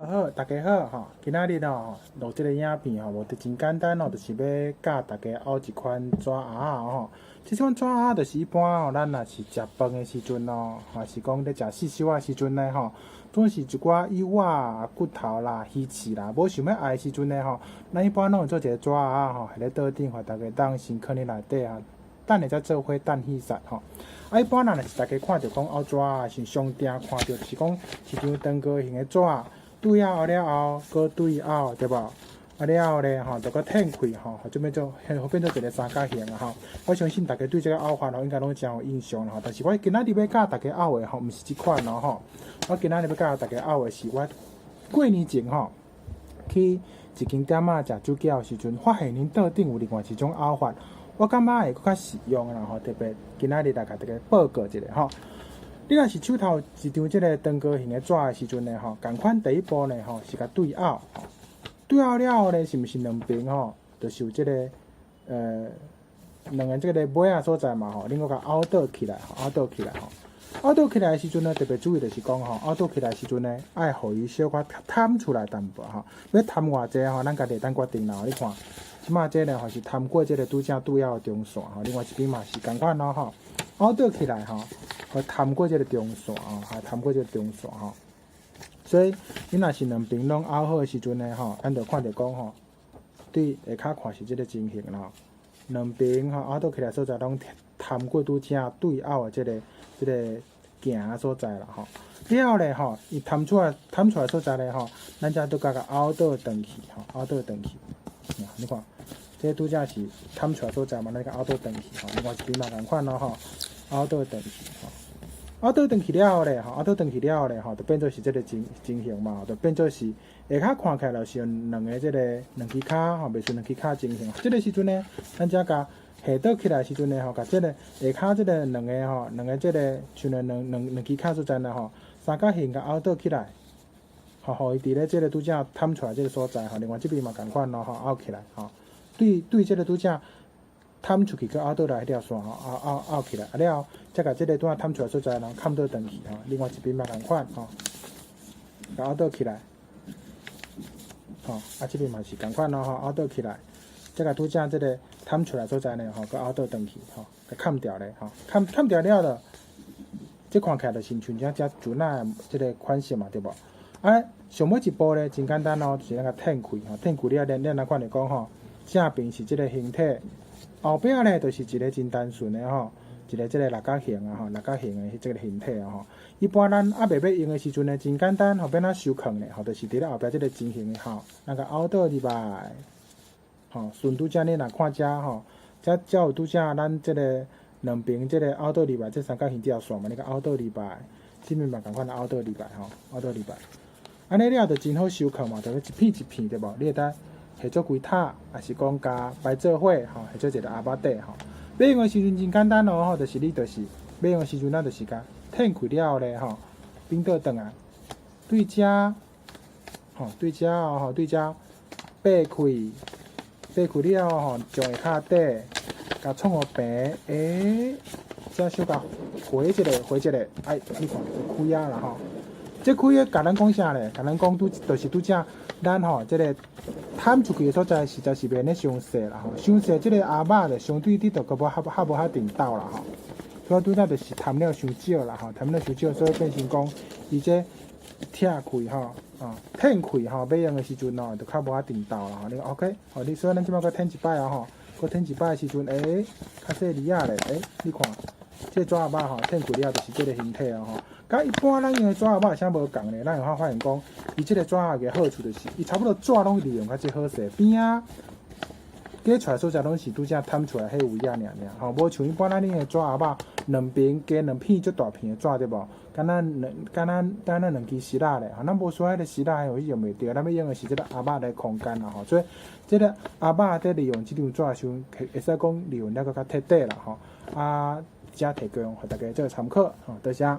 好，大家好吼，今仔日吼錄這個影片吼，目的真簡單哦，就是欲教大家拗一款紙盒仔吼。這款紙盒仔就是一般吼，咱若是食飯的時陣哦，還是講咧食四小仔時陣呢吼，總是一寡幼仔骨頭啦、魚刺啦，無想欲愛的時陣呢吼，咱一般攏會做一個紙盒仔吼，佇咧桌頂，予大家當先囥佇內底啊，等下才做伙等戲殺吼。啊，一般人若是大家看著講拗紙盒仔，是上定看著就是講一張長高形的紙。對拗了後，閣對拗，對無？啊了後咧吼，就閣褪開吼，就變做變做一個三角形啊吼。我相信大家對這個拗法吼，應該攏誠有印象啦吼。但是我今仔日欲教大家拗的吼，毋是這款哦吼。我今仔日欲教大家拗的是我過年前吼去一間店仔食煮餃的時陣，發現𪜶桌頂有另外一種拗法，我感覺會閣較實用啦吼。特別今仔日來共大家報告一下吼。你若是手頭一張這個長高形的紙的時陣呢，吼，仝款第一步呢，吼，是共對拗，對拗了後呢，是毋是兩邊吼，就是有這個兩個這個尾仔所在嘛，吼，恁閣共拗倒起來，拗倒起來，吼，拗倒起來的時陣呢，特別注意就是講吼，拗倒起來的時陣呢，愛予伊小可澹出來淡薄吼，欲澹偌濟吼，咱家己會當決定啦。你看，這馬這個吼是澹過這個拄正對拗的中線吼，另外一邊嘛是仝款咯吼，拗倒起來吼。予澹過這個中線吼，哈，澹過這個中線吼，所以你若是兩邊攏拗好的時陣呢，吼，咱就看著講吼，對下跤看是這個情形啦。兩邊吼拗倒起來所在攏澹過拄正對拗的這個行的所在啦吼。了後咧吼，伊澹出來澹出來所在咧吼，咱才閣共拗倒轉去吼，拗倒轉去。你看，這拄正是澹出來所在嘛，咱共拗倒轉去吼。另外一邊嘛仝款咯吼，拗倒轉去吼。拗倒轉去了後咧，吼，拗倒轉去了後咧，吼，就變做是這個情形嘛，就變做是下跤看起來就是兩個這個兩支跤吼，袂算兩支跤情形。這個時陣呢，咱才共下倒起來時陣呢，吼，共這個下跤這個兩個吼，兩個這個像兩支跤所在呢，吼，三角形共拗倒起來，吼，予伊佇咧這個拄正澹出來這個所在吼，另外這邊嘛仝款咯，吼，拗起來吼，對對，這個拄正澹出去，閣拗倒來彼條線吼，拗拗拗起來，啊了後，才共這個拄仔澹出來所在，然後崁倒轉去吼。另外一邊嘛仝款吼，共拗倒起來，吼，啊這邊嘛是仝款咯吼，拗倒起來，才共拄正這個澹出來所在呢，吼，閣拗倒轉去吼，共崁牢咧吼，崁崁牢了就，這看起來就是像這遮船仔這個款式嘛，對無？啊，上尾一步咧，真簡單哦，就是咱共褪開吼，褪開了，咱咱來看著講吼，正邊是這個形體。後壁咧，就是一個真單純的吼，一個這個六角形啊吼，六角形的這個形體啊吼。一般咱猶未欲用的時陣呢，真簡單吼，欲按怎收囥咧吼，就是佇咧後壁這個情形的吼，咱共拗倒入來，吼，順拄才你若看遮吼，遮才有拄才咱這個兩邊這個拗倒入來，這三角形這條線嘛，你共拗倒入來，這邊嘛仝款拗倒入來吼，拗倒入來，按呢了就真好收囥嘛，就是一片一片對無？你會當下做規塔，抑是講共擺做伙吼，下做一個盒仔底吼。欲用的時陣真簡單哦，吼，就是你就是欲用的時陣，咱就是共褪開了後咧吼，反倒轉來，對遮，吼，對遮哦，吼，對遮掰開，掰開了後吼，將下跤底共創予平，欸，遮小共回一下，回一下，哎，你看就開啊啦吼。這開的共咱講啥咧？共咱講拄就是拄才咱吼這個澹出去的所在，實在是袂呢傷細啦吼，傷細這個盒仔就相對你就閣無較較無法定鬥啦吼。所以拄才就是澹了傷少啦吼，澹了傷少，所以變成講伊這拆開吼，啊，褪開吼，欲用的時陣吼，就較無法定鬥啦吼。你講 OK，吼你所以咱這擺閣褪一擺啊吼，閣褪一擺的時陣，欸，較細膩仔咧，欸，你看這個紙盒仔吼，褪開了就是這個形體啊吼。佮一般咱用的紙盒仔有啥無仝咧？咱會發現講，伊這個紙盒个好處就是，伊差不多紙攏利用較這好勢，邊仔加出來所在攏是拄才澹出來彼位仔爾爾吼，無像一般咱用的紙盒仔，兩邊加兩片足大片的紙對無？敢若兩敢若敢若兩支匙仔咧，吼，咱無需要彼個匙仔彼用袂著，咱欲用的是這個盒仔的空間啦吼，所以這個盒仔佇利用這張紙的時陣，會使講利用了閣較徹底啦吼，啊，遮提供予大家做參考，吼，多謝。